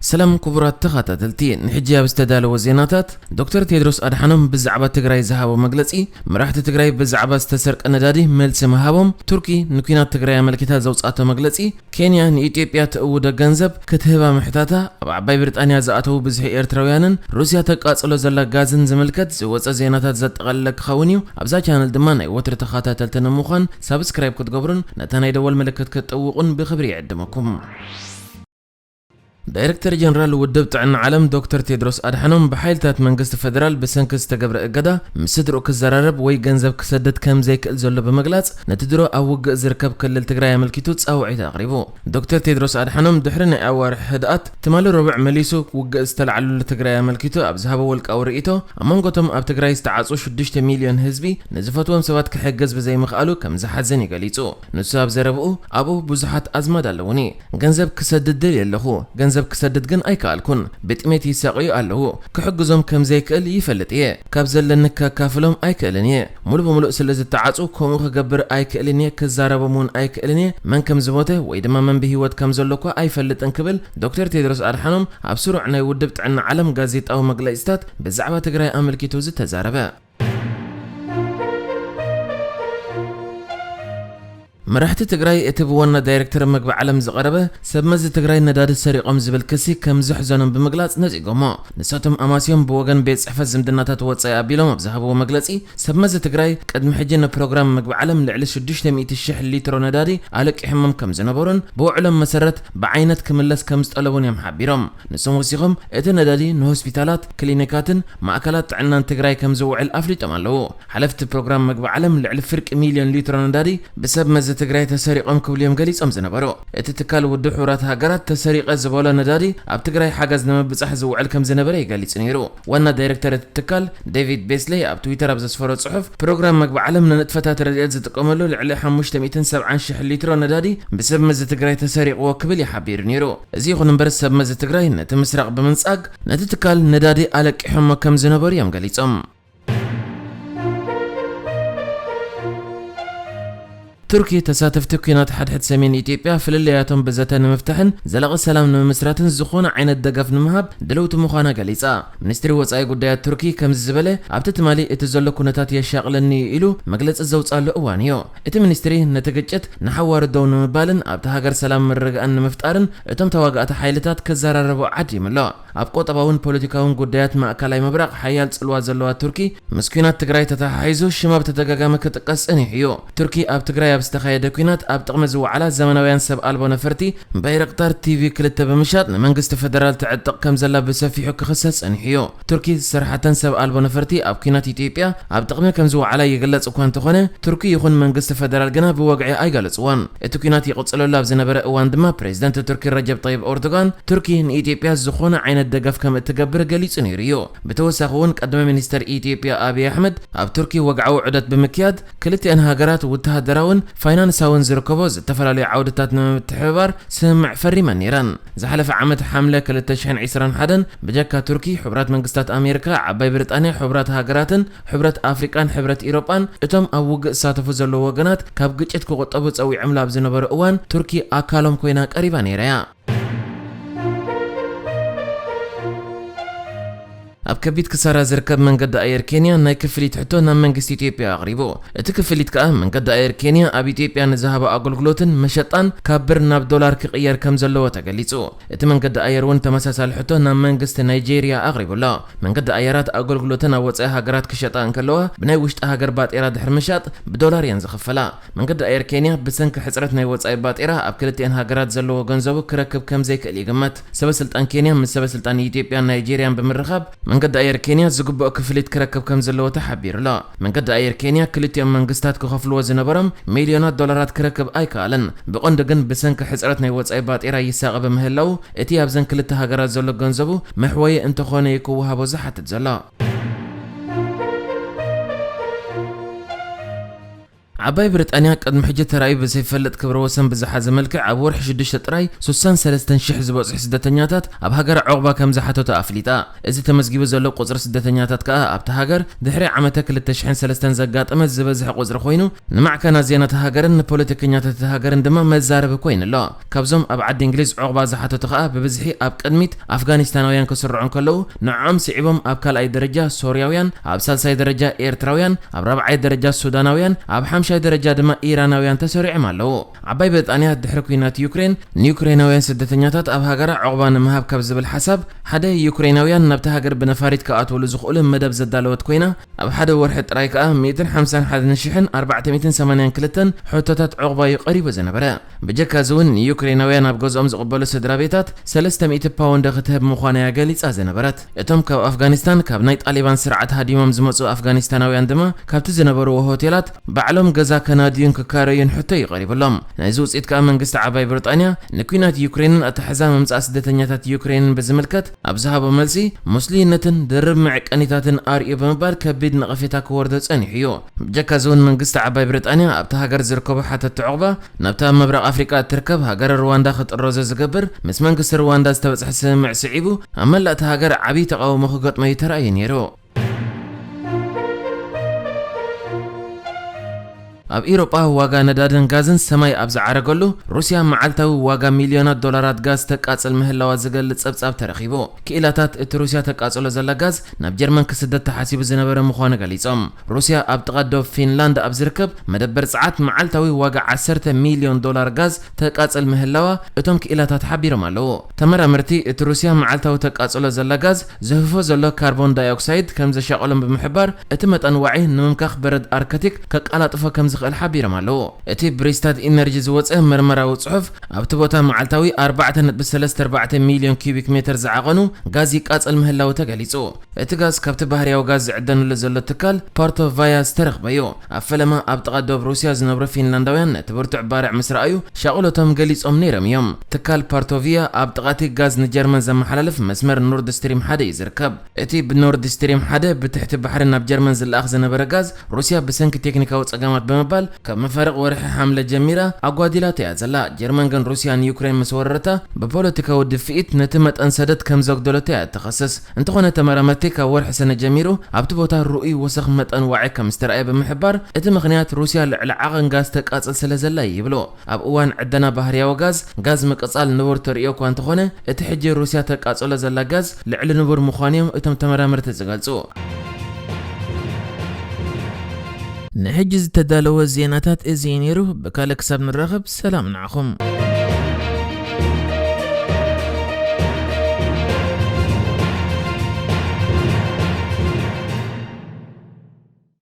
ሰላም ክቡራት ተኸታተልቲ፣ ንሕጂ ኣብ ዝተዳለወ ዜናታት፣ ዶክተር ቴድሮስ ኣድሓኖም ብዛዕባ ትግራይ ዝሃቦ መግለጺ፣ መራሕቲ ትግራይ ብዛዕባ ዝተሰርቀ ነዳዲ መልሲ ምሃቦም፣ ቱርኪ ንኲናት ትግራይ ኣመልኪታ ዘውጻእቶ መግለጺ፣ ኬንያ ንኢትዮጵያ ትእውዶ ገንዘብ ክትህባ ምሕታታ፣ ኣብ ዓባይ ብሪጣንያ ዝኣተዉ ብዝሒ ኤርትራውያንን ሩስያ ተቃጽሎ ዘላ ጋዝን ዝምልከት ዝወጸ ዜናታት ዘጠቓለለ ክኸውን እዩ። ኣብዛ ቻነል ድማ ናይ ወትሪ ተኸታተልቲ ንምዃን ሳብስክራይብ ክትገብሩን ነታ ናይ ደወል ምልክት ክትጥውቑን ብኽብሪ ይዕድመኩም። ዳይሬክተር ጀነራል ውድብ ጥዕና ዓለም ዶክተር ቴድሮስ ኣድሓኖም ብሓይልታት መንግስቲ ፈደራል ብሰንኪ ዝተገብረ እገዳ ምስ ስድርኡ ክዘራረብ ወይ ገንዘብ ክሰድድ ከም ዘይክእል ዘሎ ብምግላጽ፣ ነቲ ድሮ ኣብ ውግእ ዝርከብ ክልል ትግራይ ኣመልኪቱ ጻውዒት ኣቕሪቡ። ዶክተር ቴድሮስ ኣድሓኖም ድሕሪ ናይ ኣዋርሕ ህድኣት ትማሊ ረቡዕ መሊሱ ውግእ ዝተላዕለሉ ትግራይ ኣመልኪቱ ኣብ ዝሃቦ ውልቃዊ ርእይቶ፣ ኣብ መንጎቶም ኣብ ትግራይ ዝተዓጹ ሽዱሽተ ሚልዮን ህዝቢ ንዝፈትዎም ሰባት ክሕግዝ ብዘይምኽኣሉ ከም ዝሓዘን እዩ ገሊጹ። ንሱ ኣብ ዘረብኡ፣ ኣብኡ ብዙሓት ኣዝማድ ኣለዉኒ። ገንዘብ ክሰድድ ደልየ ኣለኹ፣ ገንዘብ ክሰድድ ግን ኣይከኣልኩን። ብጥሜት ይሳቐዩ ኣለዉ። ክሕግዞም ከም ዘይክእል ይፈልጥ እየ። ካብ ዘለኒ ከካፍሎም ኣይክእልን እየ። ሙሉ ብምሉእ ስለ ዝተዓጹ ከምኡ ክገብር ኣይክእልን እየ፣ ክዛረቦም እውን ኣይክእልን እየ። መን ከም ዝሞተ ወይ ድማ መን ብህይወት ከም ዘሎ እኳ ኣይፈልጥን ክብል ዶክተር ቴድሮስ ኣድሓኖም ኣብ ስሩዕ ናይ ውድብ ጥዕና ዓለም ጋዜጣዊ መግለጺታት ብዛዕባ ትግራይ ኣመልኪቱ ዝተዛረበ። መራሕቲ ትግራይ እቲ ብዋና ዳይሬክተር መግቢ ዓለም ዝቐረበ ሰብ መዚ ትግራይ ነዳዲ ሰሪቖም ዝብል ክሲ ከም ዘሕዘኖም ብምግላጽ ነጺጎሞ። ንሳቶም ኣማስዮም ብወገን ቤት ጽሕፈት ዝምድናታት ወጻኢ ኣቢሎም ኣብ ዝሃብዎ መግለጺ፣ ሰብ መዚ ትግራይ ቅድሚ ሕጂ ንፕሮግራም መግቢ ዓለም ልዕሊ ሽዱሽተ ሚእቲ ሽሕ ሊትሮ ነዳዲ ኣለቂሖሞም ከም ዝነበሩን ብውዕሎም መሰረት ብዓይነት ክምለስ ከም ዝጠለቡን እዮም ሓቢሮም። ንሶም ወሲኾም፣ እቲ ነዳዲ ንሆስፒታላት፣ ክሊኒካትን ማእከላት ጥዕናን ትግራይ ከም ዝውዕል ኣፍሊጦም ኣለዉ። ሓለፍቲ ፕሮግራም መግቢ ዓለም ልዕሊ ፍርቂ ሚልዮን ሊትሮ ነዳዲ ብሰብ መዚ ትግራይ ተሰሪቖም ክብሉ እዮም ገሊጾም ዝነበሩ። እቲ ትካል ውድብ ሕቡራት ሃገራት ተሰሪቐ ዝበሎ ነዳዲ ኣብ ትግራይ ሓገዝ ንምብጻሕ ዝውዕል ከም ዝነበረ ይገሊጽ ነይሩ። ዋና ዳይሬክተር እቲ ትካል ዴቪድ ቤስሌይ ኣብ ትዊተር ኣብ ዘስፈሮ ጽሑፍ፣ ፕሮግራም መግቢ ዓለም ንንጥፈታት ረድኤት ዝጥቀመሉ ልዕሊ ሓሙሽተ ሚእትን ሰብዓን ሽሕ ሊትሮ ነዳዲ ብሰብ መዚ ትግራይ ተሰሪቕዎ ክብል ይሓቢሩ ነይሩ። እዚ ይኹን እምበር ሰብ መዚ ትግራይ ነቲ ምስራቕ ብምንጻግ ነቲ ትካል ነዳዲ ኣለቂሖሞ ከም ዝነበሩ እዮም ገሊጾም። ቱርኪ ተሳተፍቲ ኲናት ሓድሕድ ሰሜን ኢትዮጵያ ፍልልያቶም ብዘተ ንምፍታሕን ዘላቒ ሰላም ንምምስራትን ዝኾነ ዓይነት ደገፍ ንምሃብ ድልውቲ ምዃና ገሊጻ። ሚኒስትሪ ወጻኢ ጉዳያት ቱርኪ ከምዚ ዝበለ ኣብቲ ትማሊ እቲ ዘሎ ኩነታት የሻቕለኒ እዩ ኢሉ መግለጺ ዘውጻሉ እዋን እዩ። እቲ ሚኒስትሪ ነቲ ግጭት ንሓዋሩ ደው ንምባልን ኣብቲ ሃገር ሰላም ምርግጋእን ንምፍጣርን እቶም ተዋጋእቲ ሓይልታት ክዘራረቡ ዓዲሙ ኣሎ። ኣብ ቁጠባውን ፖለቲካውን ጉዳያት ማእከላይ ምብራቕ ሓያል ጽልዋ ዘለዋ ቱርኪ፣ ምስ ኲናት ትግራይ ተተሓሒዙ ሽማ ብተደጋጋሚ ክጥቀስ ጸኒሑ እዩ። ቱርኪ ኣብ ትግራይ ኣብ ዝተኻየደ ኲናት ኣብ ጥቕሚ ዝወዓላ ዘመናውያን ሰብ ኣልቦ ነፈርቲ ባይረቅታር ቲቪ ክልተ ብምሻጥ ንመንግስቲ ፈደራል ትዕጥቕ ከም ዘላ ብሰፊሑ ክኽሰስ ጸኒሑ እዩ። ቱርኪ ዝሰርሓተን ሰብ ኣልቦ ነፈርቲ ኣብ ኲናት ኢትዮጵያ ኣብ ጥቕሚ ከም ዝወዓላ ይግለጽ እኳ እንተኾነ፣ ቱርኪ ይኹን መንግስቲ ፈደራል ግና ብወግዒ ኣይገለጽዎን። እቲ ኲናት ይቕጽለሉ ኣብ ዝነበረ እዋን ድማ ፕሬዝደንት ቱርኪ ረጀብ ጠይብ ኦርዶጋን ቱርኪ ንኢትዮጵያ ዝኾነ ዓይነት ደገፍ ከም እትገብር ገሊጹ ነይሩ እዩ። ብተወሳኺ እውን ቀዳማይ ሚኒስተር ኢትዮጵያ ኣብይ ኣሕመድ ኣብ ቱርኪ ወግዓዊ ዑደት ብምክያድ ክልቲኣን ሃገራት ወተሃደራውን ፋይናንሳውን ዝርከቦ ዝተፈላለዩ ዓውድታት ንምትሕብባር ስምምዕ ፈሪመን ነይረን። ዝሓለፈ ዓመት ሓምለ ክልተ ሽሕን ዕስራን ሓደን ብጀካ ቱርኪ፣ ሕቡራት መንግስታት ኣሜሪካ፣ ዓባይ ብሪጣንያ፣ ሕቡራት ሃገራትን፣ ሕብረት ኣፍሪቃን ሕብረት ኢሮጳን እቶም ኣብ ውግእ ዝሳተፉ ዘለዉ ወገናት ካብ ግጭት ክቑጠቡ ጸዊዖምሉ ኣብ ዝነበሩ እዋን ቱርኪ ኣካሎም ኮይና ቀሪባ ነይራ እያ። ኣብ ከቢድ ክሳራ ዝርከብ መንገዲ ኣየር ኬንያ ናይ ክፍሊት ሕቶ ናብ መንግስቲ ኢትዮጵያ ኣቕሪቡ። እቲ ክፍሊት ከኣ መንገዲ ኣየር ኬንያ ኣብ ኢትዮጵያ ንዝሃቦ ኣገልግሎትን መሸጣን ካብ ብር ናብ ዶላር ክቕየር ከም ዘለዎ ተገሊጹ። እቲ መንገዲ ኣየር እውን ተመሳሳሊ ሕቶ ናብ መንግስቲ ናይጄርያ ኣቕሪቡ ኣሎ። መንገዲ ኣየራት ኣገልግሎተን ኣብ ወጻኢ ሃገራት ክሸጣ እንከለዋ ብናይ ውሽጢ ሃገር ባጤራ ድሕሪ ምሻጥ ብዶላር እየን ዝኽፈላ። መንገዲ ኣየር ኬንያ ብሰንኪ ሕጽረት ናይ ወጻኢ ባጤራ ኣብ ክልቲኣን ሃገራት ዘለዎ ገንዘቡ ክረክብ ከም ዘይክእል ይግመት። ሰበ ስልጣን ኬንያ ምስ ሰበ ስልጣን ኢትዮጵያን ናይጄርያን ብምርኻብ መንገዲ ኣየር ኬንያ ዝግብኦ ክፍሊት ክረክብ ከም ዘለዎ ተሓቢሩ ኣሎ። መንገዲ ኣየር ኬንያ ክልቲኦም መንግስታት ክኸፍልዎ ዝነበሮም ሚልዮናት ዶላራት ክረክብ ኣይከኣለን። ብቐንዱ ግን ብሰንኪ ሕጽረት ናይ ወጻኢ ባጤራ ይሳቐ ብምህላው እቲ ኣብዘን ክልተ ሃገራት ዘሎ ገንዘቡ መሕወዪ እንተኾነ እዩ ክወሃቦ ዝሓትት ዘሎ። ዓባይ ብሪጣንያ ቅድሚ ሕጂ ተራእዩ ብዘይፈልጥ ክብረ ወሰን ብዝሓዘ መልክዕ ኣብ ወርሒ ሽዱሽተ ጥራይ ስሳን ሰለስተን ሽሕ ዝበጽሑ ስደተኛታት ኣብ ሃገራ ዑቕባ ከም ዝሓተቱ ኣፍሊጣ። እዚ ተመዝጊቡ ዘሎ ቁጽሪ ስደተኛታት ከኣ ኣብታ ሃገር ድሕሪ ዓመተ ክልተ ሽሕን ሰለስተን ዘጋጠመ ዝበዝሐ ቁጽሪ ኮይኑ፣ ንማዕከናት ዜና እታ ሃገርን ንፖለቲከኛታት እታ ሃገርን ድማ መዛረቢ ኮይኑ ኣሎ። ካብዞም ኣብ ዓዲ እንግሊዝ ዑቕባ ዝሓተቱ ከኣ ብብዝሒ ኣብ ቅድሚት ኣፍጋኒስታናውያን ክስርዑ እንከለዉ፣ ንዕኦም ስዒቦም ኣብ ካልኣይ ደረጃ ሶርያውያን፣ ኣብ ሳልሳይ ደረጃ ኤርትራውያን፣ ኣብ ራብዓይ ደረጃ ሱዳናውያን፣ ኣብ ሓምሻይ ደረጃ ድማ ኢራናውያን ተሰሪዖም ኣለዉ። ዓባይ ብሪጣንያ ድሕሪ ኲናት ዩክሬን ንዩክሬናውያን ስደተኛታት ኣብ ሃገራ ዑቕባ ንምሃብ ካብ ዝብል ሓሳብ ሓደ፣ ዩክሬናውያን ናብቲ ሃገር ብነፋሪት ክኣትውሉ ዝኽእሉ መደብ ዘዳለወት ኮይና፣ ኣብ ሓደ ወርሒ ጥራይ ከኣ ሚእትን ሓምሳን ሓደን ሽሕን ኣርባዕተ ሚእትን ሰማንያን ክልተን ሕቶታት ዑቕባ እዩ ቀሪቡ ዝነበረ። ብጀካ እዚ እውን ንዩክሬናውያን ኣብ ገዝኦም ዝቕበሉ ስድራ ቤታት ሰለስተ ሚእቲ ፓውንድ ክትህብ ምዃና እያ ገሊጻ ዝነበረት። እቶም ካብ ኣፍጋኒስታን ካብ ናይ ጣሊባን ስርዓት ሃዲሞም ዝመጹ ኣፍጋኒስታናውያን ድማ ካብቲ ዝነበርዎ ሆቴላት ባዕሎም ገዛ ከናድዩን ክካረዩን ሕቶ እዩ ቀሪብሎም። ናይዚ ውጽኢት ከኣ መንግስቲ ዓባይ ብሪጣንያ ንኲናት ዩክሬንን ኣተሓሕዛ ምምጻእ ስደተኛታት ዩክሬንን ብዝምልከት ኣብ ዝሃቦ መልሲ፣ ምስሉይነትን ድርብ መዕቀኒታትን ኣርእዩ ብምባል ከቢድ ነቐፌታ ክወርዶ ጸኒሑ እዩ። ብጀካ እዚ እውን መንግስቲ ዓባይ ብሪጣንያ ኣብታ ሃገር ዝርከቡ ሓተትቲ ዑቕባ ናብታ ኣብ ምብራቕ ኣፍሪቃ እትርከብ ሃገረ ሩዋንዳ ክጥረዞ ዝገብር ምስ መንግስቲ ሩዋንዳ ዝተበጽሐ ስምምዕ ስዒቡ ኣብ መላእ እታ ሃገር ዓብዪ ተቓውሞ ክገጥሞ እዩ ተራእዩ ነይሩ። ኣብ ኢሮጳ ዋጋ ነዳድን ጋዝን ሰማይ ኣብ ዝዓረገሉ፣ ሩስያ መዓልታዊ ዋጋ ሚልዮናት ዶላራት ጋዝ ተቃጽል ምህላዋ ዝገልጽ ጸብጻብ ተረኺቡ። ክኢላታት እቲ ሩስያ ተቃጽሎ ዘላ ጋዝ ናብ ጀርመን ክስደድ ተሓሲቡ ዝነበረ ምዃኑ ገሊጾም። ሩስያ ኣብ ጥቓ ዶብ ፊንላንድ ኣብ ዝርከብ መደበር ጸዓት መዓልታዊ ዋጋ ዓሰርተ ሚልዮን ዶላር ጋዝ ተቃጽል ምህላዋ እቶም ክኢላታት ሓቢሮም ኣለዉ። ተመራመርቲ እቲ ሩስያ መዓልታዊ ተቃጽሎ ዘላ ጋዝ ዝህፍፎ ዘሎ ካርቦን ዳይኦክሳይድ ከም ዘሻቐሎም ብምሕባር፣ እቲ መጠን ዋዒ ንምምካኽ በረድ ኣርክቲክ ከቀላጥፎ ከም ዝኽእል ሓቢሮም ኣለዉ። እቲ ብሪስታት ኢነርጂ ዝወጸ መርመራዊ ጽሑፍ፣ ኣብቲ ቦታ መዓልታዊ ኣርባዕተ ነጥቢ ሰለስተ ኣርባዕተ ሚልዮን ኪዩቢክ ሜተር ዝዓቐኑ ጋዝ ይቃጸል ምህላዉ ተገሊጹ። እቲ ጋዝ ካብቲ ባህርያዊ ጋዝ ዝዕደነሉ ዘሎ ትካል ፓርቶቫያ ዝተረኽበ እዩ። ኣብ ፈለማ ኣብ ጥቓ ዶብ ሩስያ ዝነብሩ ፊንላንዳውያን ነቲ ብርቱዕ ባርዕ ምስ ረኣዩ ሻቕሎቶም ገሊጾም ነይሮም እዮም። ትካል ፓርቶቪያ ኣብ ጥቓ እቲ ጋዝ ንጀርመን ዘመሓላልፍ መስመር ኖርድ ስትሪም ሓደ እዩ ዝርከብ። እቲ ብኖርድ ስትሪም ሓደ ብትሕቲ ባሕሪ ናብ ጀርመን ዝለኣኽ ዝነበረ ጋዝ ሩስያ ብሰንኪ ቴክኒካዊ ጸገማት ብምባል ካብ መፋርቕ ወርሒ ሓምለ ጀሚራ ኣጓዲላቶ እያ ዘላ። ጀርመን ግን ሩስያ ንዩክሬን ምስ ወረረታ ብፖለቲካዊ ድፍኢት ነቲ መጠን ሰደድ ከም ዘጉደለቶ እያ እትኸስስ። እንተኾነ ተመራመርቲ ካብ ወርሒ ሰነ ጀሚሩ ኣብቲ ቦታ ርኡይ ወሰኽ መጠን ዋዒ ከም ዝተረኣየ ብምሕባር እቲ ምኽንያት ሩስያ ልዕሊ ዓቐን ጋዝ ተቃጽል ስለ ዘላ እዩ ይብሉ። ኣብ እዋን ዕደና ባህርያዊ ጋዝ፣ ጋዝ ምቅጻል ንቡር ተርእዮ እኳ እንተኾነ፣ እቲ ሕጂ ሩስያ ተቃጽሎ ዘላ ጋዝ ልዕሊ ንቡር ምዃኑ እዮም እቶም ተመራመርቲ ዝገልጹ። ንሕጂ ዝተዳለወ ዜናታት እዚ እዩ ነይሩ። ብካልእ ክሳብ ንራኸብ ሰላም ንዓኹም።